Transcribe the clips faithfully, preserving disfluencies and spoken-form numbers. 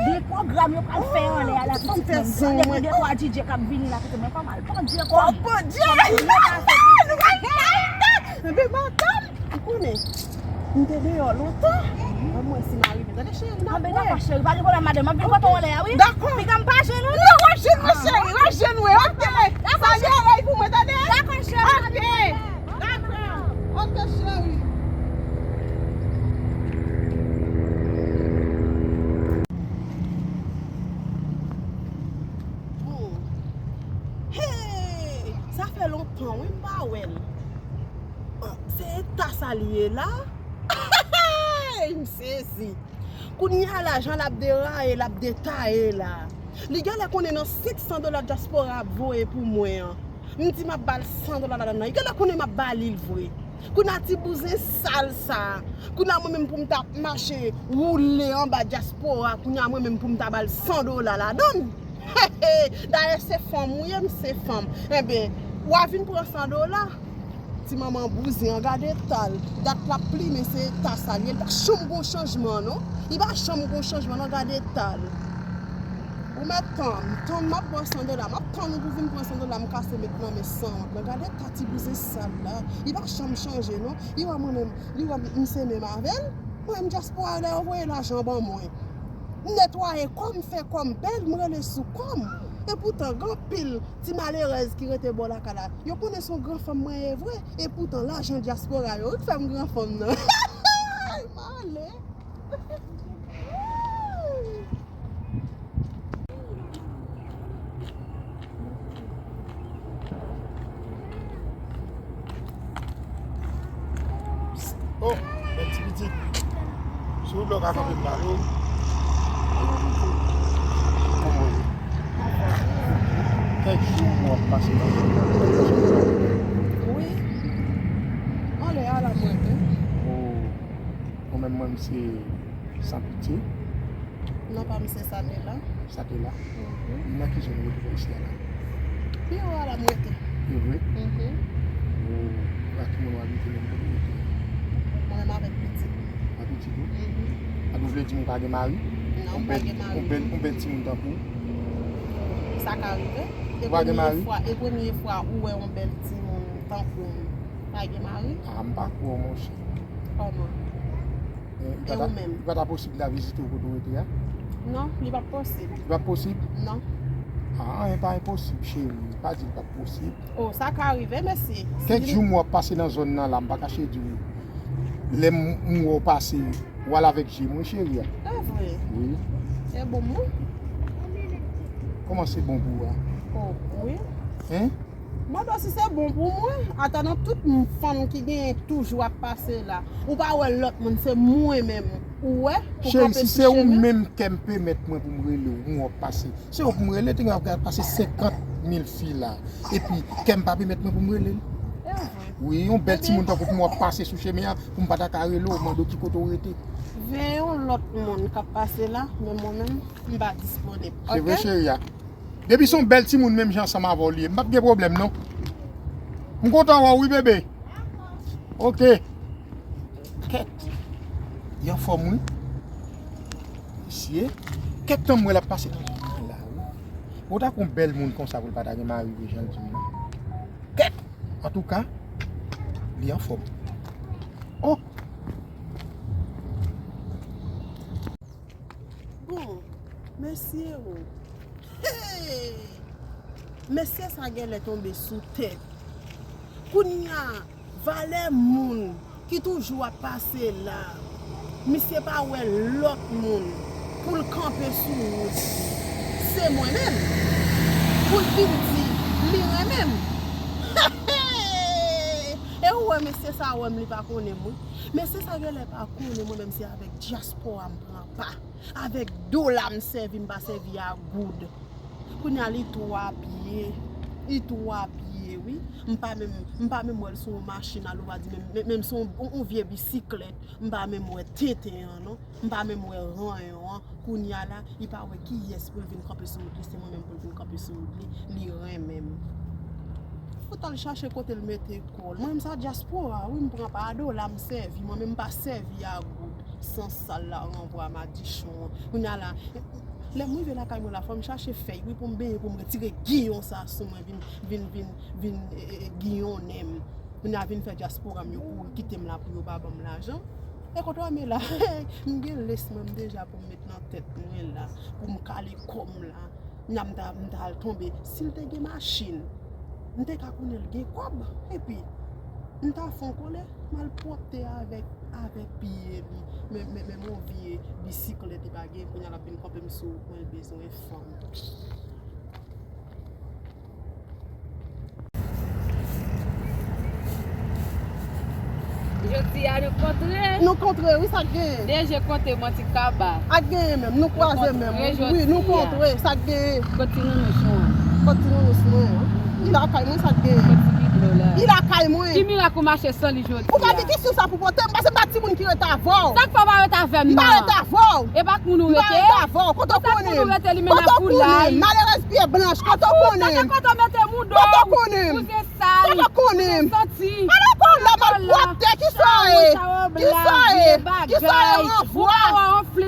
De pwogram yo pral fè anlè a la pitit mwen. Tande gen de twa D J k ap vini la pitit mwen. Kòman l pandye kòb? Kòb pandye. Kòb pandye pase pitit mwen. Enben madanm, ou konnen, m te deyò lontan. Ban m wè si m a rive. Tande cheri, n ap wè. Dakò cheri, pa gen pwoblèm madanm. M ap vin kote w anlè a wi. Dakò. Piga m pa jwenn ou non. Non, w ap jwenn mwen cheri, w ap jwenn mwen. Oke. Dakò cheri. Sa gen rèy pou mwen tande. Dakò cheri. Oke. Dakò. Oke cheri. Bon. Hey! Sa fè lontan wi m pa wè l. Se eta sa l ye la? M sezi. Kounye a la, jan l ap deraye, l ap detaye la. Li genlè konnen nan senk san dola dyaspora ap voye pou mwen an. M di m ap ba l san dola ladan nan. Li genlè konnen m ap ba li l vre. Kounye a ti bouzen sal sa. Kounye a mwen menm pou m t ap mache woule anba dyaspora. Kounye a mwen menm pou m ta ba l san dola ladan l. Dayè se fanm ou ye, m se fanm. Enben, w a vin pran san dola. Ti manman bouzen an, gade eta l. Dat l ap plimen, se eta sa l ye. Li pa janm gon chanjman non. Li pa janm gon chanjman non, gade eta l. Ou mèt tann, tann, m ap ba w san dola, m ap tann ou pou vin pran san dola, m kase met nan men sanwont lan. Gade ta ti bouzen sal la. Li pa janm chanje non. Li wè mwen menm, li wè m se menm avè l. Mwen menm dyaspora yo, lè yo voye lajan ban mwen, m netwaye kò m, fè kò m bèl, m rele sou kò m. Epoutan, gen anpil ti malerèz ki rete bò lakay la. Yo konnen se yon gran fanm mwen ye vre. Epoutan, lajan dyaspora yo wi k fè m gran fanm nan. M ale. Oh, bèl ti pitit. Silvouplè, w ka kanpe m la, yo. Kòman w ye? Kèk jou mwen ap pase nan zòn nan. Wi. Anlè a la mwen tou. Oh. Mwen menm, mwen, m se San Pitye. Non pa m se Satela. Satela. Mhm. Nan ki zòn ou rete isi a la? Pi wo a la m rete. E vre? Mhm. Ou ak ki moun w abite menm kote w rete? Mwen menm avèk pitit. Ak pitit ou? Mhm. Sa vle di ou pa gen mari? Non, m pa gen mari. Yon bèl, yon bèl timoun tankou w? Sa ka rive. Ou pa gen mari? E premye fwa, e premye fwa ou wè yon bèl timoun tankou m pa gen mari? Ah, m pa kwè w, monchè. Kòman? Eh, li pa ta, li pa ta posib m ta vizite w kote w rete a? Non, li p ap posib. Li p ap posib? Non. Ah, anyen pa enposib, cheri. Pa di li p ap posib. Oh, sa ka rive, mesye. Kèk jou m wè w ap pase nan zòn nan la, m pa kache di w. Lè m, m wè w pase, w al avèk je m, wi, cheri a. E vre? Wi. E bon, mwen. Kòman se bon pou ou a? Oh, wi. Hein? Mwen di w si se bon pou mwen, ata nan tout m fanm ki genyen toujou ap pase la. Ou pa wè lòt moun, se mwen menm. Ou wè, pou kanpe sou chemen. Cheri, si se ou menm, kè m pèmèt mwen pou m rele w, m wè w ap pase. Se ou pou m rele, te gen ap pase senkant mil fi la. Epi, kè m pa pèmèt mwen pou m rele l. E vre. Wi, yon bèl timoun tankou pou m wè w ap pase sou chemen an, pou m pa ta ka rele w, mande w ki kote w rete. Veye yon lòt moun k ap pase la, men mwen menm, m pa disponib. Se vre, cheri a. Depi se yon bèl timoun menm jan ansanm avè w li ye, m p ap gen pwoblèm non. M kontan wè w wi bebe. Ok. Kèt. Li anfòm wi. Mesye. Kèt tan m wè l ap pase nan zòn nan la wi. Ou ta kon bèl moun konsa pou l pa ta gen mari vre jan l di m nan. Kèt. Antouka, li anfòm. Oh. Bon, mesye o. Hey! Mesye sa genlè tonbe sou tèt. Kounye a, valè moun ki toujou ap pase la, misye pa wè lòt moun pou l kanpe sou wout li. Se mwen menm. Pou l vin di li renmen m. E ou wè mesye sa wè m, li pa konnen m wi. Mesye sa genlè pa konnen mwen menm se avèk dyaspora m pran pa. Avèk dola m sèvi, m pa sèvi a goud. Kounye a li twò abiye. Li twò abiye wi. M pa menm, m pa menm wè l sou yon machin, alò w a di menm, menm, menm sou yon, yon vye bisiklèt. M pa menm wè tenten an non. M pa menm wè ranyon an. Kounye a la, li pa wè kiyès pou l vin kanpe sou wout li, se mwen menm pou l vin kanpe sou wout li, li renmen m. Foutan l chache kote l mete kò l. Mwen menm sa dyaspora wi, m pran pa a dola m sèvi, mwen menm m pa sèvi a goud. San sal la, ranvwa madichon an. Kounye a la, lè m rive lakay mwen la, fò m chache fèy wi pou m benyen, pou m retire giyon sa sou mwen, vin, vin, vin, vin, e, e, e, giyonnen m. Kounye a vin fè dyaspora m yo kouri kite m la pou yo pa ban m lajan. E kote w ame la? M gen lès mwen m deja pou m met nan tèt mwen la, pou m kale kò m la. Kounye a m ta, m ta al tonbe. Si l te gen machin, m te ka konnen l gen kòb. Epi, m ta fè yon kole, malpwòpte avèk, avèk pye li. Men, men, men yon vye bisiklèt li pa gen, kounye a l ap vin kanpe m sou wout mwen, l bezwen fanm. Jodi a nou kontre. Nou kontre wi, sa k genyen? D J konte manti kaba. Ak genyen menm, nou kwaze menm. Wi, nou kontre, sa k genyen? Kot ti nounous mwen? Kot ti nounous mwen an? Li lakay mwen, sa k genyen? Kot ti bidlo la? Li lakay mwen. Ki mirak ou mache san li jodi a? Ou pa gen kesyon sa pou pote m, paske m pa timoun ki rete avè w. Sa k fè w pa rete avè m nan? M pa rete avè w. E pa ak moun ou rete? M pa rete avè w. Kote w konnen m? Kote w konnen m? Malerèz pye blanch, kote w konnen m? Kote w mete mouda w? Kote w konnen m? Bouzen sal. Ala konnen. Ala konnen la malpwòpte, ki sa w ye? Ki sa w ye? Ki sa w ye, anfwa?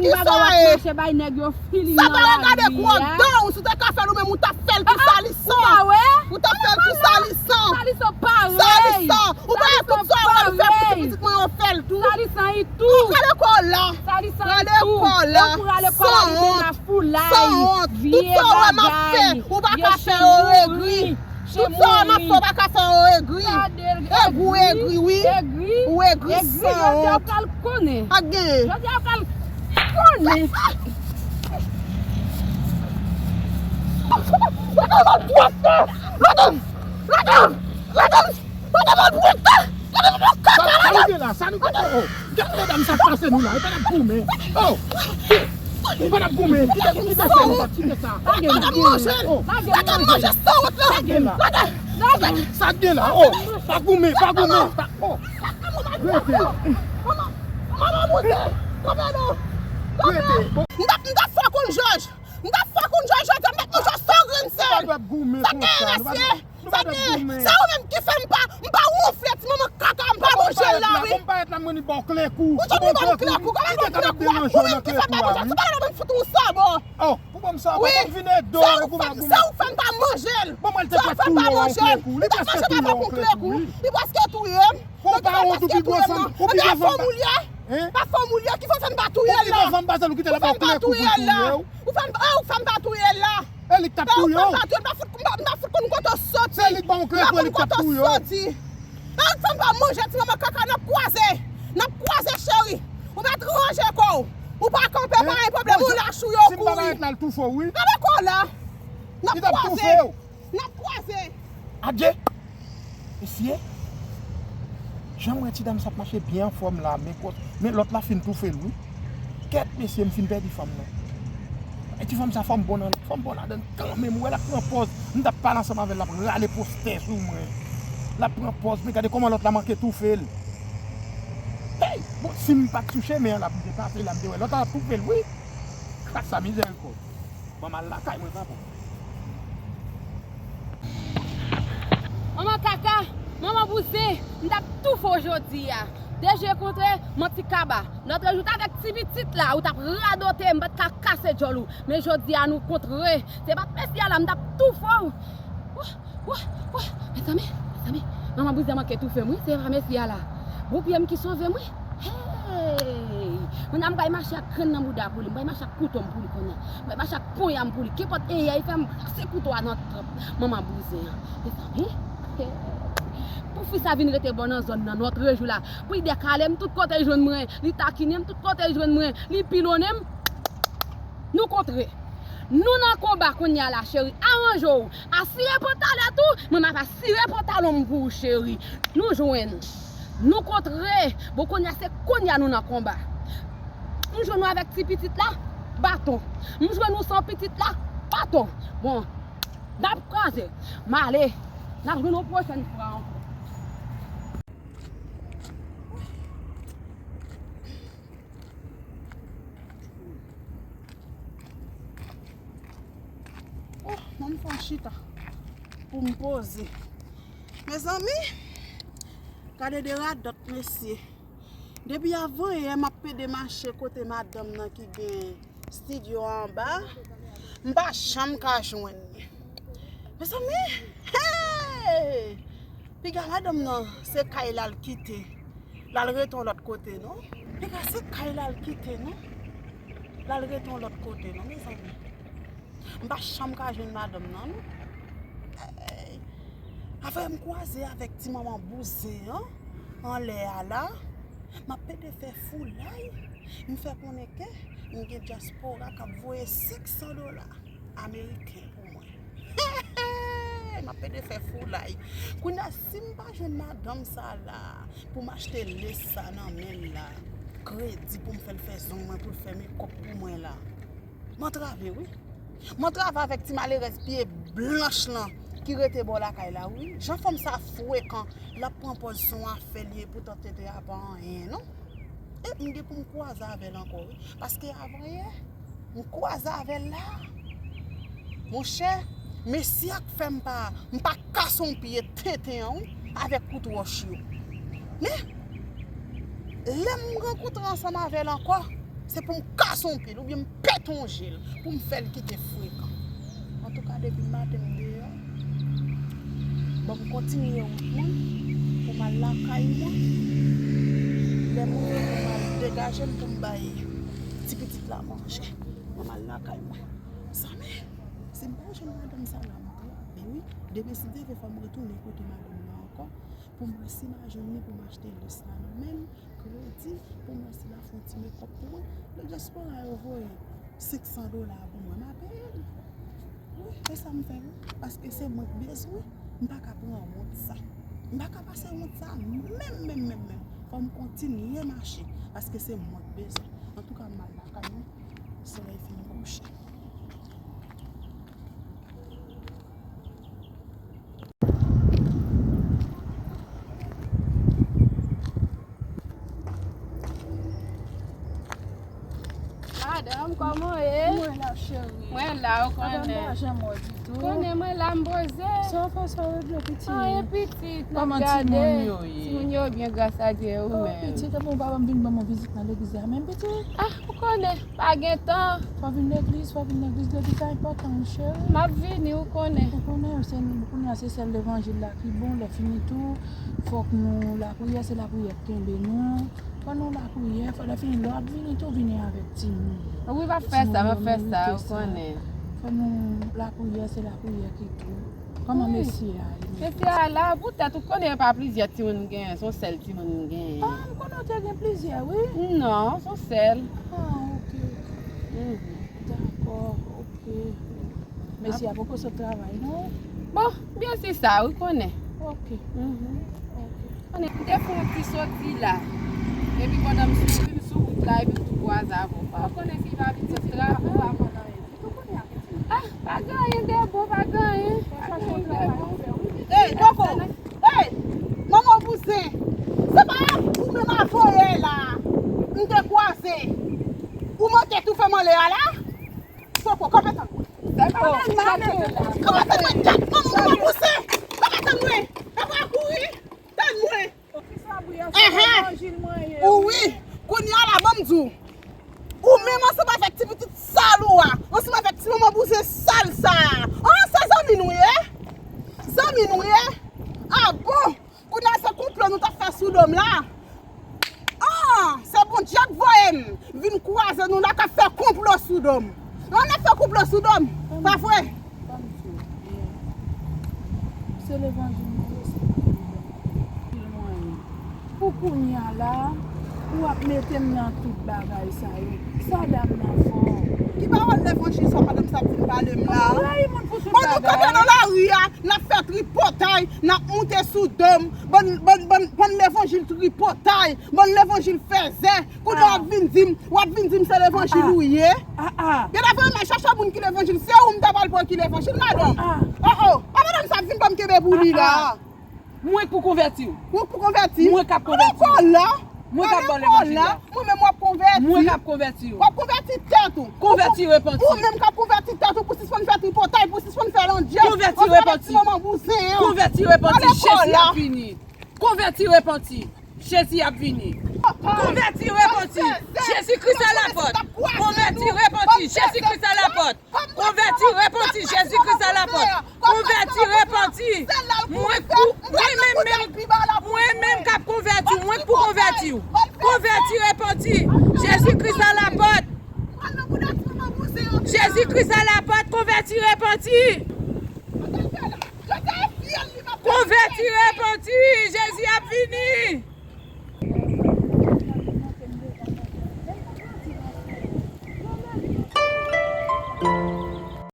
Ki sa w ye? Sa pa regade kou anndan w, si w te ka fè l ou menm, ou t ap fè l tou salisan. Ou t ap fè l tou salisan. Salisan. Ou pa wè tout sa w fè pou pitit mwen yo fè l tou. Rale kò w la. Rale kò w la. Sanwont. Sanwont. Tout sa w wè m ap fè, ou pa ka fè yo egri. Tout sa w wè m ap fè, ou pa ka fè yo egri. Egri, ou egri, wi. Ou egri, sanwont. Ak genyen. Sa, sa nou gen la? Sa nou gen la? Oh, gade medam sa k pase nou la. E pa n ap goumen. Oh, e pa n ap goumen. Kite, kite sa, kite sa. Lage m manje. Oh, lage m manje sanwont la. Lage la. Lage. Sa k gen la? Oh, pa goumen, pa goumen. Pa, oh. Rete. Manman, manman, manman, kanpe non. Kanpe. Rete. M t ap, m t ap fè w konn jòj. M t ap fè w konn jòj, jòj, m t ap manje w san grenn sèl. Nou pa dwe ap goumen konsa. Nou pa dwe ap goumen. Sa ou menm ki fè m pa, m pa wonfle ti manman kaka, m pa manje l la, wi. Bon, m parèt la, m parèt la, mwen ni ba w kle kou. Ou toujou ba m kle kou, kòman ba m kle kou? Ou menm ki fè m pa manje, ou pa la ban m fout ou sabò. Oh, pou ban m sabò, ban m vin ede w, e goumen, goumen. Se ou fè m pa manje l. Bon, mwen te prèt touye w, on kle kou. Li prèske touye w, on kle kou, wi. Li prèske touye m. Bon, pa wont, ou pi gwo fanm, ou pi gwo fanm. Hein? Pa fanm ou l ye? Ki fè w fè m pa touye l la? Ou pi gwo fanm, pa sèl ou kite l ap ba w kle kou pou l touye w. Ou fè m, ah, ou fè m pa touye l la. E li k t ap touye w. M pa fout, m pa, m pa fout konn kote w soti. Se li k ba w kle kou, e li k t ap touye w. Ah, ou fè m pa manje ti manman kaka, n ap kwaze. N ap kwaze, cheri. Ou mèt ranje kò w. Ou pa kanpe, pa gen pwoblèm, ou lach ou yo kouri. Si m pa parèt la, l toufe w, wi. Gade kò w la. N ap kwaze. N ap kwaze. Adye! Mesye, jan m wè ti dam sa ap mache byen anfòm la, men kò, men lòt la fin toufe l wi. Kèt mesye, m fin pèdi fanm nan. E ti fanm sa, fò m bon nan, fò m bon ladan l kanmenm. Ou wè l ap pran pòz, m t ap pale ansanm avè l, l ap rale postè sou mwen. L ap pran pòz, men gade kòman lòt la manke toufe l. Hey! Bon, si m pa t sou chemen an la pou m te pase la, m te wè lòt la ap toufe l wi. Kras sa mizèrikòd. Ban m al lakay mwen papa. Manman kaka, manman bouzen, m t ap toufe w jodi a. De je kontre, manti kaba. Lòt jou w t avèk ti pitit la, ou t ap radote, m pa t ka kase djòl ou. Men jodi a nou kontre. Se pa t mesye a la, m t ap toufe w. Wouh, wouh, wouh. Mezanmi, mezanmi, manman bouzen manke toufe m wi, se pa mesye a la. Bon pye m ki sove m wi. Hey! Kounye a m pral mache ak grenn nan bouda pou li, m pral mache ak kouto m pou li kounye a. M pral mache ak ponya m pou li. Kenpòt e yè, li fè m brase kouto a nan tranp manman bouzen an. Mezanmi, hey! Pou fi sa vin rete bò nan zòn nan, lòt jou la. Pou li dekale m tout kote l jwenn mwen, li takinen m tout kote l jwenn mwen, li pilonnen m. Nou kontre. Nou nan konba kounye a la, cheri. Aranje w. Asire pantalèt ou, mwen m ap asire pantalon m pou ou, cheri. Nou jwenn. Nou kontre. Bon, kounye a se kounye a nou nan konba. M jwenn ou avèk ti pitit la, baton. M jwenn ou san pitit la, baton. Bon, n ap kraze. M ale. N ap jwenn yon pwochèn fwa ankò. Oh, ban m fè yon chita pou m poze. Mezanmi, gade de radòt, mesye. Depi avanyè, m ap pede mache kote madanm nan ki gen estidyo anba. M pa janm ka jwenn li. Mezanmi, hey! Piga madanm nan, se kay la l kite. L al rete yon lòt kote, non? Piga se kay la l kite, non? L al rete yon lòt kote, non, mezanmi? M pa janm ka jwenn madanm nan, non? Ey! Afè m kwaze avèk ti manman bouzen an, anlè a la, m ap pede fè foulay. M fè konnen ke m gen dyaspora k ap voye senk san dola ameriken pou mwen. M ap pede fè foulay. Kounye a, si m pa jwenn madanm sa la pou m achte lès sa nan men l la, kredi pou m fè l fè zong mwen, pou l fè mekòp pou mwen la, m antrave, wi. M antrave avèk ti malerèz pye blanch lan ki rete bò lakay la, wi. Jan fanm sa frekan, l ap pran pòz se yon afè l ye, poutan tete a pa anyen, non. E m gen pou m kwaze avè l ankò, wi. Paske avanyè, m kwaze avè l la. Monchè, Men si ak fè m pa, m pa kase yon pye tenten an, wi, avèk kout wòch yo. Men, lè m rankontre ansanm avè l ankò, se pou m kase yon pye l oubyen m pete yon je l pou m fè l kite frekan. Antouka, depi maten m deyò, bon, m kontinye wout mwen pou m al lakay mwen. Lè m rive pou m al degaje m pou m bay ti pitit la manje. Mwen m al lakay mwen. Zanmi, si m pa jwenn madanm sa la, m trape wi. Demen si Dye vle, fò m retounen kote madanm nan ankò pou m wè si m a jwenn li pou m achte lès la nan men l, kredi, pou m wè si l a fè yon ti mekòp pou mwen. Lè dyaspora yo voye senk san dola pou mwen, m a peye l. Wi, e sa m fè wi, paske se mwen k bezwen. M pa ka pran wont sa. M pa ka pase wont sa menm, menm, menm, menm. Fò m kontinye mache, paske se mwen k bezwen. Antouka, m al lakay mwen. Solèy fin kouche. Madanm, kòman w ye? Mwen la, cheri. Mwen la, ou konnen. Madanm pa janm wè w ditou. Konnen mwen la, m poze. Sa w fè, sa w regle, pitit? Anyen, pitit, n ap gade. Kòman timoun yo ye? Timoun yo byen, gras a Dye, ou menm? Pitit, epi w pa ban m vin ban m yon vizit nan legliz la menm, pitit? Ah, ou konnen, pa gen tan. Fò vin legliz, fò vin legliz, legliz la enpòtan, wi, cheri. M ap vini, ou konnen. Ou konnen, se, kounye a se sèl levanjil la ki bon, lè fini tou, fòk nou lapriyè, se lapriyè k kenbe nou. Fò nou lapriyè, fò lè fini, lè w ap vini tou, vini avèk timoun. Wi, m ap fè sa, m ap fè sa, ou konnen. Fò nou lapriyè, se lapriyè ki tou. Kòman mesye a ye? Mesye a la, poutèt ou konnen e pa plizyè timoun m genyen, se yon sèl timoun m genyen. Ah, m konnen w te gen plizyè, wi. Non, se yon sèl. Ah, ok, ok. Mhm. Dakò, ok. Mesye a poko sot travay, non? Bon, byen se sa, ou konnen. Ok. Mhm. Ok. Konnen, m te fè yon ti soti la. Epi pandan m sou, m sou wout la, epi m tou kwaze avè w. Ou konnen si pa vin sot travay. Ah, pa gen anyen de bon, pa gen anyen. Pa gen anyen de bon. Ey, Koko! Ey! Manman bouzen! Se pa ou menm avanyè la m te kwaze. Ou manke tou fè m anlè a la? Koko, kanpe tann mwen. Kanpe tann mwen. Kanpe tann mwen. Gad manman, manman bouzen! Kanpe tann mwen. Epa kouri. Tann mwen. Ehe. Wi, kounye a la, ban m di w. Ou menm ansanm avèk ti pitit sal ou a, ansanm avèk ti manman bouzen sal sa a. An, se zanmi nou ye? Zanmi nou ye? A bon? Kounye a se konplo nou t ap fè sou do m la? An, se Bondye k voye m vin kwaze nou la k ap fè konplo sou do m. An, n ap fè konplo sou do m, pa vre? Ban m di w, se levanjil nou ye, se pa levanjil. Pou kounye a la, ou ap mete m nan tout bagay sa yo. Sa dam nan fè w? Ki pawòl levanjil sa madanm sa ap vin pale m la? Ou rayi moun pou tout bagay. Bon, nou kanpe nan lari a, n ap fè tripotay, n ap moute sou do m. Bann, bann, bann, bann levanjil tripotay, bann levanjil fèzè. Kounye a w ap vin di m, w ap vin di m se levanjil ou ye. Genlè fò m al chache moun ki levanjil. Se ou m ta pral pran ki levanjil, madanm? Oh, oh. A madanm sa ap vin ban m kenbe pou li la. Mwen k pou konvèti w. Mwen k pou konvèti? Mwen k ap konvèti w. Mwen k ap ba w levanjil la. Mwen menm w ap konvèti. Mwen k ap konvèti w. W ap konvèti tèt ou. Konvèti, repanti. Ou menm k ap konvèti tèt ou pou sispann fè tripotay, pou sispann fè landjè. Konvèti, repanti. Konvèti, repanti. Jezi ap vini. Konvèti, repanti. Jezi ap vini. Konvèti, repanti. Jezi Kris a lapòt. Konvèti, repanti. Jezi Kris a lapòt. Konvèti, repanti. Jezi Kris a lapòt. Konvèti, repanti. Mwen pou, mwen menm, menm, mwen menm k ap konvèti w. Mwen k pou konvèti w. Konvèti, repanti. Jezi Kris a lapòt. Jezi Kris a lapòt. Konvèti, repanti. Konvèti, repanti. Jezi